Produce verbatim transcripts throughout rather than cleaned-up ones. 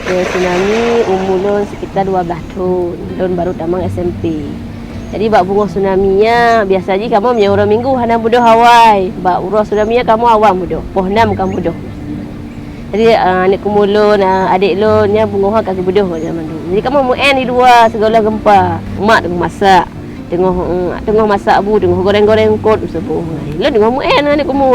Tsunami umu lôn sekitar dua belas thon, lôn baru tamong S M P. Jadi bak beungoh tsunami nyan, biasa jih kamoe meunyoe uroe Minggu hana beudôh awai. Bak uroe tsunami nyan kamoe awai beudôh, poh nam kamoe beudôh. Jadi, ah, aneuk keumu lôn, ah, adék lôn nyan beungoh ka geubeudôh ngon jameun dum. Jadi kamoe meu'en di luwa sigohlom geumpa. Mak teungoh masak, teungoh, eh, teungoh masak bu, teungoh goreng-goreng eungkôt meusaboh. Lôn teungoh meu'en ngon aneuk keumu.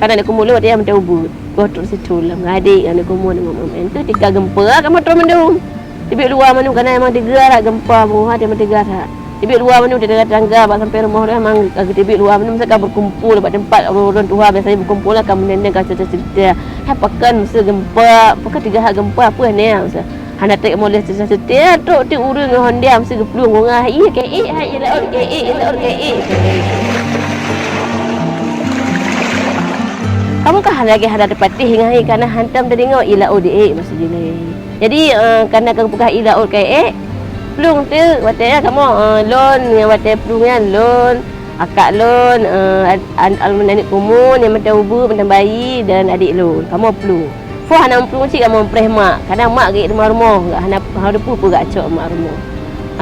Kan aneuk keumu lôn watèe nyan mantong ubeut. Goh trok situ lam ngon adék aneuk keumu teungoh meu'en. Keutika geumpa kamoe troh mandum. Teubiet luwa mandum, kareuna memang teuga that geumpa, beungoh that memang teuga that. Teubiet luwa mandum, tetangga-tetangga bak sampoe rumoh deh memang ka geuteubiet luwa mandum, masa ka beukumpul bak teumpat ureueng-ureueng tuha biasa beukumpul lah, ka meuneng-neng ka cerita-cerita. Hai pakon masa geumpa, pakon teuga that geumpa, peue nyan masa. Hana trép moleh cerita-cerita, trok teuk ureueng ngon honda masa geuplueng bungah, "Ih, keuék, hai, i laôt keuék, i laôt keuék." Kamoe ka lagèe hana teupatéh ngon hai, kareuna hantom teudeungoe i laôt di ék masa jih lé. Jadi, eh, kareuna ka geupeugah i laôt keuék, plueng teuk watèe nyan kamoe, eh, lôn nyang watèe plueng nyan lôn, akak lôn, eh, an-, an-, aneuk keumu nyang mantong ubeut, mantong bayi dan adék lôn. Kamoe plueng. Pih hana meuplueng cit kamoe preh mak, kareuna mak geuék teuma rumoh, hana, hana teupeue peue geucok mak rumoh.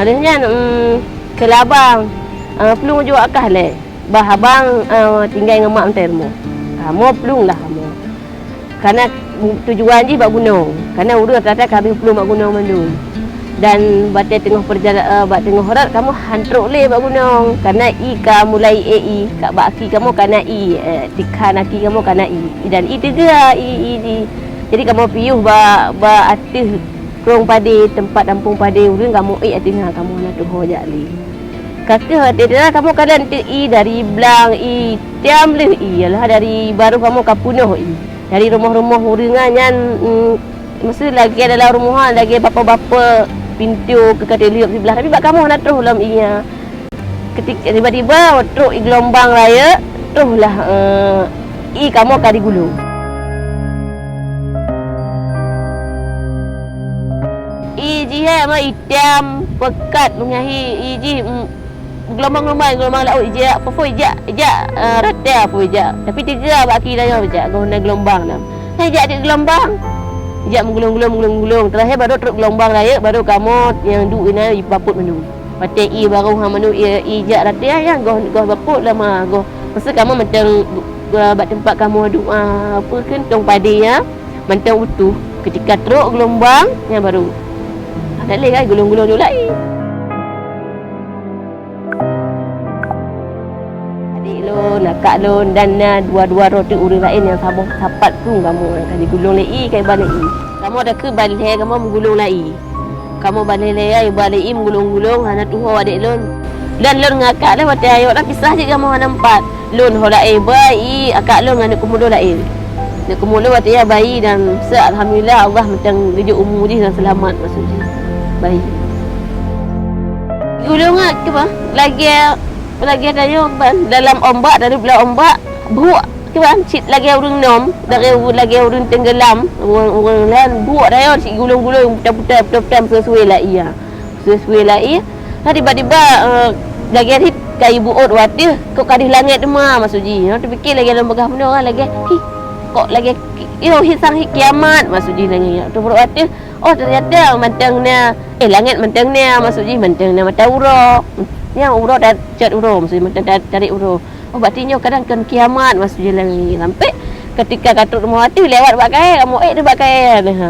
Lheueh nyan, em, keu abang, eh, plueng jok akah lé. Bah abang, eh, tinggai ngon mak mantong rumoh. Kamoe plueng lah kamoe. Kareuna tujuan jih bak gunong. Kareuna ureueng rata-rata ka habéh plueng bak gunong mandum. Dan watèe teungoh peurjala-, eh, bak teungoh rot kamoe han trok lé bak gunong. Kareuna ie ka mulai ék ie, ka bak aki kamoe ka na ie, eh, tikhan aki kamoe ka na ie. Dan ie teuga, ie, ie jih. Jadi kamoe piôh bak, bak ateueh krueng padé, teumpat tampông padé ureueng kamoe ék ateueh nyan, kamoe hana tuho jak lé. Ka keuh watèe teuga kamoe kalon teuk ie dari blang, ie tiam lheueh ie, alah dari barôh kamoe ka peunoh ie. Dari rumoh-rumoh ureueng nyan, mm, masa lagèe dalam rumoh nyan, lagèe bapo-bapo pintoe keu ka teulheueh siblah, tapi bak kamoe hana troh lom ie nyan. Keutika tiba-tiba trok ie geulombang rayeuk, troh lah, eh, ie kamoe ka digulong. Ie jih hai ma itam, peukat meungahi ie jih, mm, geulombang-geulombang, geulombang laôt ijak, peue-peue ijak, ijak, eh, rata peue ijak. Tapi teuga bak aki tanyoe ijak, goh na geulombang nam. Nah, ijak di geulombang. Ijak meugulong-gulong, meugulong-gulong. Teurakhé baru trok geulombang rayeuk, baru kamoe nyang duek inan ipapot mandum. Watèe ie barôh ha mandum ie, ijak rata nyan goh, goh bapot lama, goh. Masa kamoe mantong, eh, bak teumpat kamoe duek, ah, peue kheun, tong padé nyan, mantong utoh. Keutika trok geulombang, nyan baru. Hana lé kan gulong-gulong jolai. Adék lôn, akak lôn, dan na dua-dua droe teuk ureueng laén nyang saboh sapat plueng kamoe ka jigulong lé ie, ka iba lé ie. Kamoe takheun ban lhèe kamoe meugulong lé ie. Kamoe ban lhèe-lhèe iba lé ie meugulong-gulong hana tuho adék lôn. Dan lôn ngon akak lôn watèe ayok na pisah cit kamoe hana meupat. Lôn ho laén iba ie, akak lôn ngon aneuk keumu lôn laén. Aneuk keumu lôn watèe nyan bayi dan se alhamdulillah Allah mantong geujok umu jih dan seulamat maksud jih. Bayi. Gulong nyan kiban lagèe, lagèe tanyoe kiban dalam ombak, dari dalam ombak, brok kiban cit lagèe ureueng nom, lagèe, lagèe ureueng tenggelam, ureueng, ureueng laén brok tanyoe cit gulong-gulong puta-puta, puta-puta, meusue-sue lé ie. Sue-sue lé ie, ha tiba-tiba, eh, lagèe rit ka ibuôt u ateueh, kok ka deuh langèt teuma maksud jih. Ha teupike lagèe lôn peugah bunoe kan lagèe, "Hi, kok lagèe ki-, yo, hi sang hi kiamat," maksud jih lagèe nyan. Teubrok u ateueh, oh, teunyata mantong na, eh, langèt mantong na, maksud jih mantong na mata uroe. Nyan uroe ta-, cot uroe, maksud jih mantong ta-, tarek uroe. Oh, berarti nyoe kadang kon kiamat, maksud jih lagèe nyan. Sampai keutika ka trok rumoh ateueh, lewat bak kayèe, kamoe ék teuk bak kayèe nyan. Ha.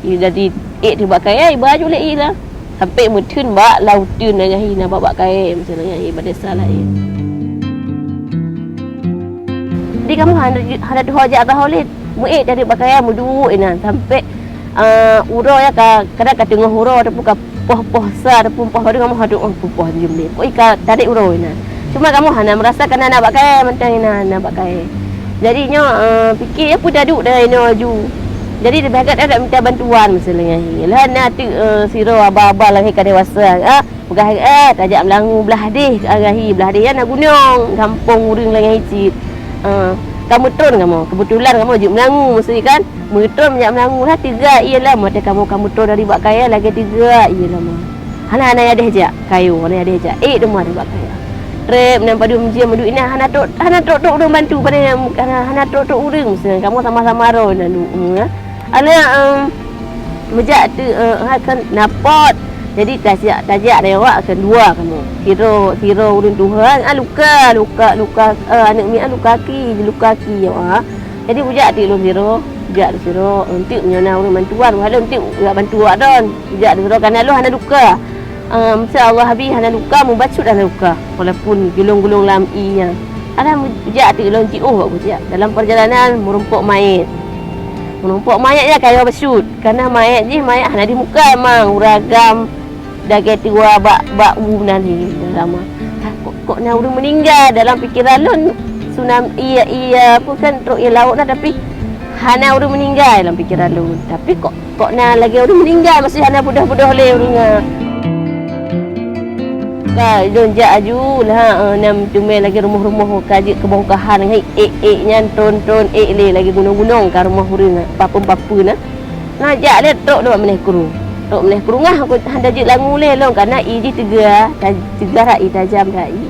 Ie jadi ék teuk bak kayèe, iba ju lé ie lah. Sampai meutheun bak lam uteuen nyan, nyan hi na bak, bak kayèe, meuteun nyan hi bak desa laén. Jadi kamoe hana, hana tuho jak saho lé. Meuék dari bak kayèe, meuduek inan. Sampai, eh, uroe nyan ka, kadang ka teungoh uroe ataupun ka poh-poh sa ataupun poh padum, kamoe hana tuho, oh, peue poh jeuem lé. Pokok ie ka tarek uroe inan. Cuma kamoe hana meurasa kareuna na bak kayèe, mantong inan na bak kayèe. Jadi nyoe, eh, pike, "Peue taduek dan inoe laju?" Jadi leubeh gèt that mita bantuan meuseuleueng nyan hi. Lheueh nyan teuk, eh, sidroe aba-aba lagèe ka dewasa, ah, peugah, "Eh, tajak meulangu blah deh," keu lagèe hi, blah deh nyan na gunong, gampông ureueng lagèe hi cit. Eh, ka meutron kamoe, keubeutulan kamoe jeuet meulangu meuseuleueng kan. Meutron jak meulangu lah, teuga ie lom, watèe kamoe ka meutron dari bak kayèe lagèe teuga ie lom. Hana, hana yadeh jak, kayô, hana yadeh jak. Ék teuma bak kayèe. Trép nan padum jeuem duek inan hana trok, hana trok-trok ureueng bantu, padahai hana, hana trok-trok ureueng, meuseuleueng kamoe sama-sama roe nan duek, eh. Aneuk, em, Meujak teuk, eh, hai kan na pot. Jadi tajak, tajak lé awak kan dua kamoe. Sidroe, sidroe ureueng tuha, ah, luka, luka, luka, eh, aneuk miet, ah, luka aki, luka aki awak. Jadi kujak teuk lôn sidroe, kujak lôn sidroe. Enteuk meunyoe na ureueng bantuan, wah lôn enteuk jak bantu awak don. Kujak lôn sidroe, kana lôn hana luka. Em, insya Allah Abi hana luka, mubacut hana luka. Walaupun gulong-gulong lam ié nyan. Hana meujak teuk lôn jiôh awak kujak. Dalam perjalanan meurumpok manyét. Meurumpok manyét nyan ka yo bacut. Kana manyét jih, manyét hana di muka mang, ureueng agam dagée tuha bak, bak u nan hi lama. Kok, kok na ureueng meuninggai dalam pikeran lôn, tsunami, iya, iya, apa kan trok ié laôt na, tapi hana ureueng meuninggai lam pikeran lôn. Tapi kok, kok na lagée ureueng meuninggai, maksud hana peudoh-peudoh lé ureueng nyan. Ka lôn jak aju lah, eh, nam teumé lagée rumoh-rumoh ka jeuet keubongkahan ngon ék-ék nyan, tron-tron ék lé lagée gunong-gunong ka rumoh ureueng, papeuen-papeuen na. Na jak lé trok lôn bak meuneh krueng. Trok meuneh krueng ah, hana jeuet langue lé lôn, kana ié jih teuga, ta-, teuga rak ié, tajam rak ié.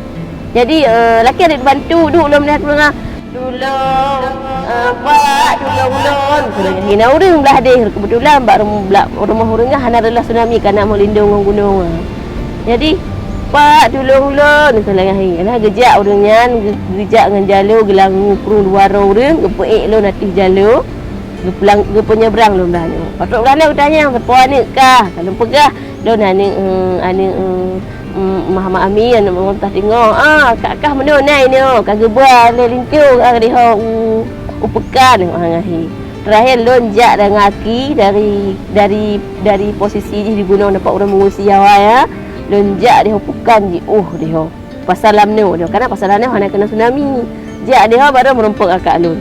Jadi, eh, lakée ret bantu duek lôn meuneh krueng ah. "Tulông, eh, Pak, tulông lôn." Hina ureueng blah deh, keubeutulan bak rum-, bak rumoh ureueng nyan hana reuloh tsunami, kana meulindong ngon gunong. Jadi, "Pak, tulông lôn," kheun lagée nyan. Nah, geujak ureueng nyan, geu-, geujak ngon jalo, geulangue krueng dua droe ureueng, geupeuék lôn ateueh jalo. Geupeulang-, geupeunyeubrang lôn blah nyoe. Patrok blah nyoe geutanyong, "Soe aneuk kah?" Ka lôn peugah, "Lôn aneuk, eh, aneuk, eh, mm, Muhammad Amin, aneuk Muhammad Tatingong." "Ah, kah, kah meunoe na inoe?" Ka geuba lé linto ka diho u, u peukan, ah, ngahi. Terakhir lôn jak dengan aki dari, dari, dari posisi jih di gunong dapat ureueng mengungsi awai, ya. Lôn jak diho peukan jiôh diho. Pasar Lamno nyoe, kana Pasar Lamno hana keunong tsunami. Jak diho barô meurumpok akak lôn.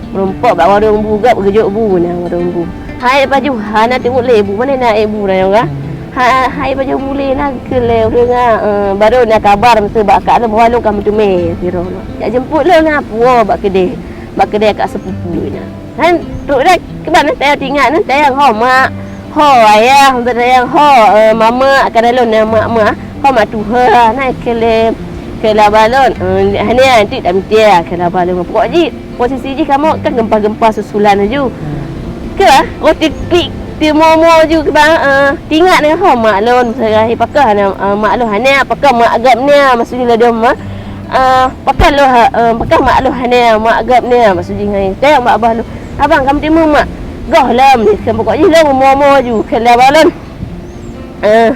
Meurumpok bak warong bu, gab geujok bu na warong bu. Hai pajoh hana teungeut lé bu, mané na ék bu na nyoe ka? Ha, hai pajoh mulé na keu lé ureueng a, eh, barô na kabar meuseu bak akak lôn bahwa lôn ka meuteumé sidroe. Jak jemput lôn na puwoe bak keudè, bak keudè akak sepupu na. Han trok dah, kiban na tayang tingat na tayang ho mak, ho ayah, tayang ho, eh, mamak, kana lôn na mak, mak, ho mak tuha, na keu lé, keu laba lôn, eh, hana, enteuk tamita keu laba lôn. Pokok jih, posisi jih kamoe kan gempa-gempa susulan laju. Keu, oh, tiklik, timomo ju kiban, eh, tingat na ho mak lôn, misalnya, eh, pakah na, eh, mak lôn hana, pakah mak gab na, maksud jih ladom, eh, Ah, pakon lôn ha-, ah, pakon mak lôn hana, mak gab na, maksud jih ngai. Tanyong bak abah lôn, "Abang, ka meuteumé mak?" "Goh lom," kheun, pokok jih lôn mo-mo ju, kheun lé abah lôn. Ah,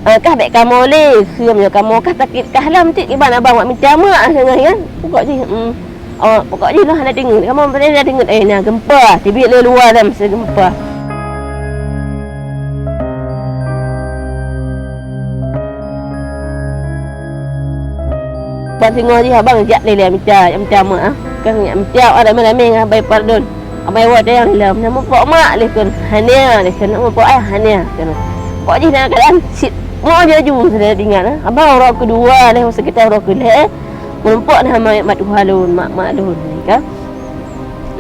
ah, "Kah bèk kamoe lé," kheun, "nyoe kamoe kah sakét kah lom, cit kiban abang mak mita mak," kheun ngai kan. Pokok jih, mm, oh, pokok jih lôn hana deungoe, kamoe hana deungoe, eh, na gempa, teubiet lé luwa lom, masa gempa. Ban singoh jih abang jak lé, lé mita, jak mita mak ah. Kan jak mita awak ramé-ramé ngon Abai Pardon. Abai woe tayang lé lom, "Na muphok mak?" lé kheun. "Hana," lé kheun, "Na muphok ayah?" "Hana," kheun. Pokok jih na keuadaan cit mo jaju, saudara ingat ah. Abang uroe keudua lé, masa kita uroe keulhèe, meurumpok na mak, mak tuha lôn, mak, mak lôn, kan.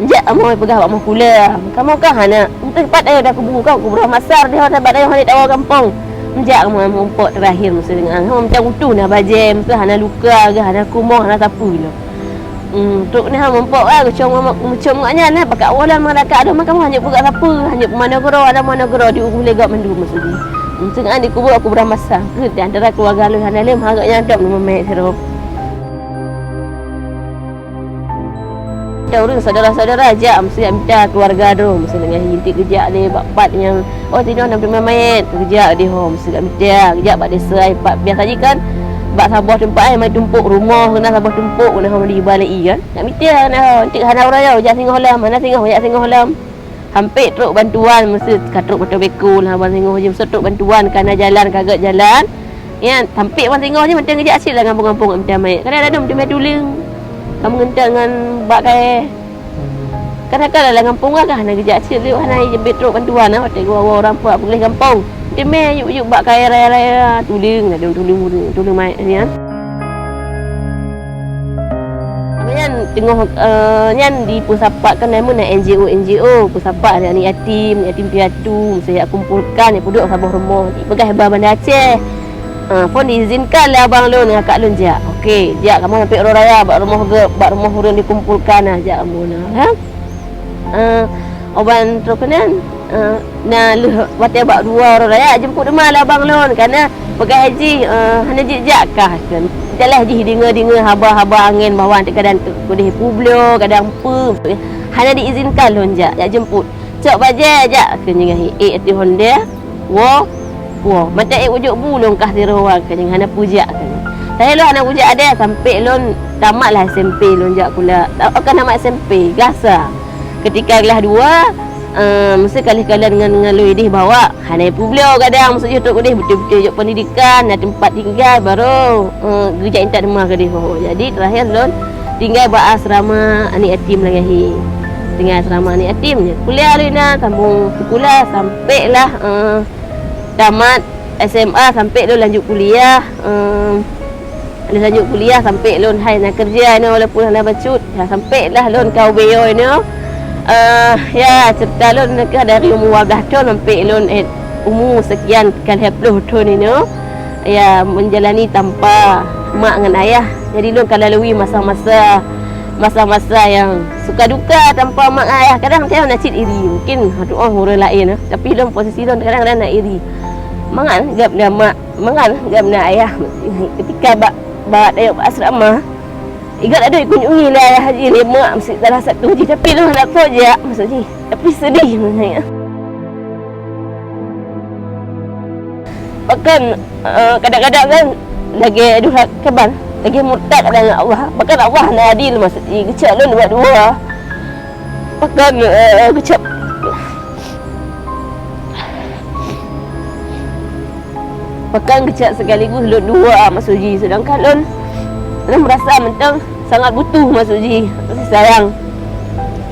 Jak kamoe peugah bak Mak Kula, "Kamoe kah hana, entah pat ayah dah kubu kah, kubu Masar deh, hana bat ayah hana tawa gampông." Jak kamoe meurumpok terakhir masa deungon, ha, macam utoh na bajèe, masa hana luka kah, hana kumoh, hana sapeue lom. Hmm, trok na meurumpok, ah, geucom, geucom awak nyan, ah, pakat awak lom, meurakak lom, kamoe hana peugah sapeue, hana peumanoe keudroe, ada manoe keudroe di uroe lé gop mandum masa jih. Hmm, seungan dikubur kubu Masar, keu di antara keluarga lôn hana lé, meuharap nyan trok meumèt sidroe. Ureueng syedara-syedara jak, meusti jak mita keuluwarga droe, meusti deungon hi, enteuk geujak lé bak pat nyang, oh, tinoh na meuteumé manyét, geujak di ho, meusti jak mita, geujak bak desa, pat biasa jih kan, bak saboh teumpat, eh, manyét tumpôk rumoh, keunan saboh tumpôk, keunan ho di balai kan. Jak mita, keunan ho, enteuk hana ureueng jak singoh lom, hana singoh, jak singoh lom. Hampé trok bantuan, meusti ka trok moto beko lah, ban singoh jih, meusti trok bantuan, ka na jalan, ka gèt jalan. Nyan, hampé ban singoh jih, mantong geujak cit lam gampông-gampông, mita manyét. Kadang-kadang meuteumé tuleueng. Ka meungeunteuk ngon bak kayèe. Kadang-kadang lam gampông ka hana geujak cit, hana jeuet trok bantuan, watèe geuwoe-woe ureueng peuet, peugleh gampông. Meuteumé yub-yub bak kayèe raya-raya, tuleueng, ladôm tuleueng, tuleueng manyét nyan. Nyan teungoh, eh, nyan dipeusapat kan, namun na N G O, N G O, peusapat aneuk-aneuk yatim, yatim piatu, meusti jak kumpolkan, jak peuduek saboh rumoh, jipeugah bak Banda Aceh. Ah, phon diizinkan lé abang lôn ngon kakak lôn jak. Oke, jak kamoe sampai uroe raya bak rumoh geuh, bak rumoh ureueng dikumpolkan, nah, jak kamoe na, ha? Ah, Uban trok keunan, eh, na lheueh watée bak dua uroe raya jemput teuma lé abang lôn, karena peugah jih, eh, hana jijak kah kan. Jalah jih deungoe-deungoe haba-haba angén bahwa kadang keudeh peubloe, kadang peue. Hana diizinkan lôn jak, jak jemput. Cok bajée jak keu nyan, ék ateueh honda, woe, woe. Mata ék ujok bu lôn kah sidroe keu nyan, hana peujak keu nyan. Saya lôn hana kujak adé sampai lôn tamat lah S M P lôn jak kula. Oh, kan tamat S M P, gasa. Ketika kelas dua, eh, mesti kalih-kalih ngon, ngon lôn idéh bawa. Hana peubloe kadang, maksud jih trok keudeh beutôi-beutôi jok pendidikan, na teumpat tinggai, baru, eh, geujak intat teuma keudeh. Jadi, terakhir lôn tinggai bak asrama aneuk yatim Langgahi. Tinggai asrama aneuk yatim, kuliah lôn inan, sambung sikula sampai lah, eh, tamat S M A, sampai lôn lanjut kuliah, eh, Lôn lanjut kuliah sampai lôn hai na keureuja inoe walaupun hana bacut. Ya, sampai lah lôn ka ubé nyoe. Eh, ya, cerita lôn ka dari umur dua belas thon sampai lôn, eh, umur sekian ka lhèe ploh thon inoe. Ya, menjalani tanpa mak ngon ayah. Jadi lôn ka lalui masa-masa, masa-masa yang suka duka tanpa mak ngon ayah. Kadang saya na cit iri. Mungkin tu'oh ureueng laén, eh. Tapi lôn posisi lôn kadang-kadang na iri. Mangat gap na mak Mangat gap na ayah, ketika bak, bak tayok bak asrama, igat adoe kunjungi lé ayah jih lé mak, meusi salah satu jih, tapi lôn hana trok jak, maksud jih. Tapi sedih maksud jih. Bahkan, eh, kadang-kadang kan lagèe duha kaban, lagèe murtad kadang ngon Allah. Bahkan Allah hana adil, maksud jih, geucok lôn dua-dua. Bahkan, eh, geucok Bahkan geucok sekaligus lôn dua, maksud jih, sedangkan lôn, lôn merasa mantong sangat butuh, maksud jih, kasih sayang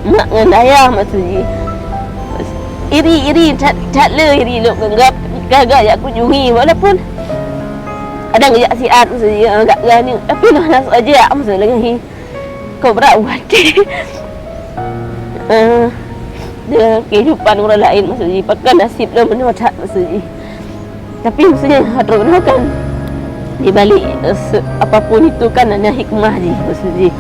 mak ngon ayah, maksud jih. Iri, iri, that, that le iri lôn ngon gap, ka gak jak kunjungi, walaupun kadang jak siat, maksud jih, agak gani, tapi lôn hana sok jak, maksud lôn ngon hi. Kok brat u até. Eh, dan kehidupan ureueng laén, maksud jih, pakon nasib lôn meunoe that, maksud jih. Tapi maksudnya, droeneuh kan, di balik, eh, se-, apapun itu kan ada hikmah jih, maksud jih.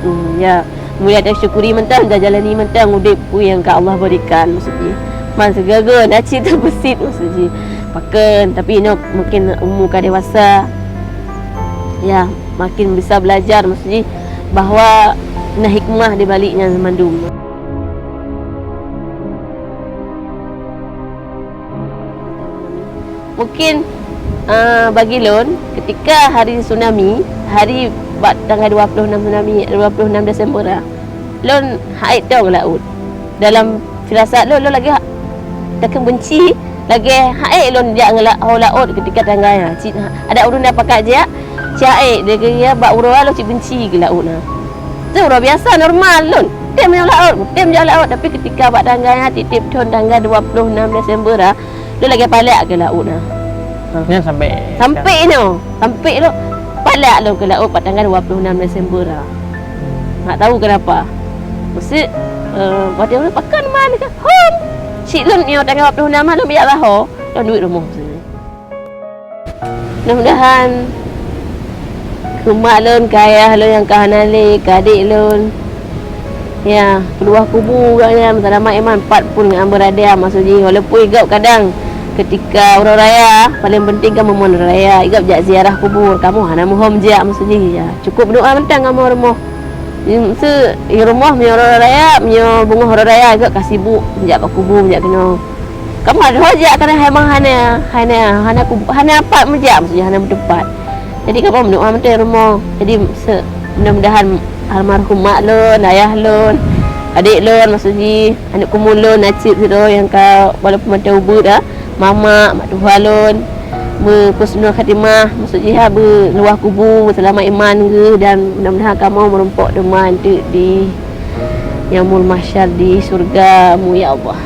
Hmm, ya, mulia dan syukuri mantong, dan jalani mantong udép peue nyang ka Allah berikan, maksud jih. Man sigoe-goe na cit teupeusit, maksud jih. Pakon, tapi inoe mungkin umu ka dewasa. Ya, makin bisa belajar, maksud jih, bahwa na hikmah di balik nyan mandum. Mungkin, ah, bagi lôn, ketika hari tsunami, hari bak tanggai dua puluh enam tsunami, dua puluh enam Desember, ah, lôn ha'ék tong laôt. Dalam firasat lôn, lôn lagèe ha-, takheun benci, lagèe ha'ék lôn jak ngon la-, ho laôt ketika tanggai nyan. Cit ha-, adak ureueng na pakat jak, cit ha'ék, lagèe bak uroe lôn cit benci keu laôt nyan. Tu uroe biasa normal lôn. Tem jak laôt, tem jak laôt, tapi ketika bak tanggai nyan, tiep-tiep thon tanggai dua puluh enam Desember, ah, lôn lagèe palak keu laôt nyan. Ha. Nyan sampai Sampai inoe, sampai lôn palak lôn keu laôt bak tanggai dua puluh enam Desember, ah. Nggak tahu kenapa. Maksud, eh, watèe lôn pakon man ka, hom. Cit lôn nyoe tanggai dua puluh enam lôn bijak laho, lôn duek rumoh sini. Mudah-mudahan keu mak lôn, keu ayah lôn nyang ka hana lé, keu adék lôn, ya, keuluwa kubu gobnyan, meuseulamat iman, pat pun ngon beurada, maksud jih, walaupun i gob kadang ketika uroe raya, paléng penting kan meumon uroe raya, i gob jak ziarah kubur, kamoe hana meuhom jak, maksud jih, ya. Cukôp meudoa mantong kamoe rumoh. Maksud, i rumoh meunyoe uroe raya, meunyoe beungoh uroe raya, i gob ka sibuk, jak bak kubu, jak keunoe. Kamoe hana jak karena memang hana, hana, hana kub-, hana pat meujak, maksudnya hana meuteumpat. Jadi kamoe meudoa mantong i rumoh. Jadi se-, mudah-mudahan almarhum mak lôn, ayah lôn, adék lôn, maksud jih, aneuk kumu lôn, na cit sidroe nyang ka walaupun mantong ubit dah, mamak, mak tuha lôn, beuhusnul khatimah, maksud jih ha, beukeuluwa kubu, beuseulamat iman geuh, dan mudah-mudahan kamoe meurumpok teuma enteuk di Yaumul Mahsyar di syurga-Mu, ya Allah.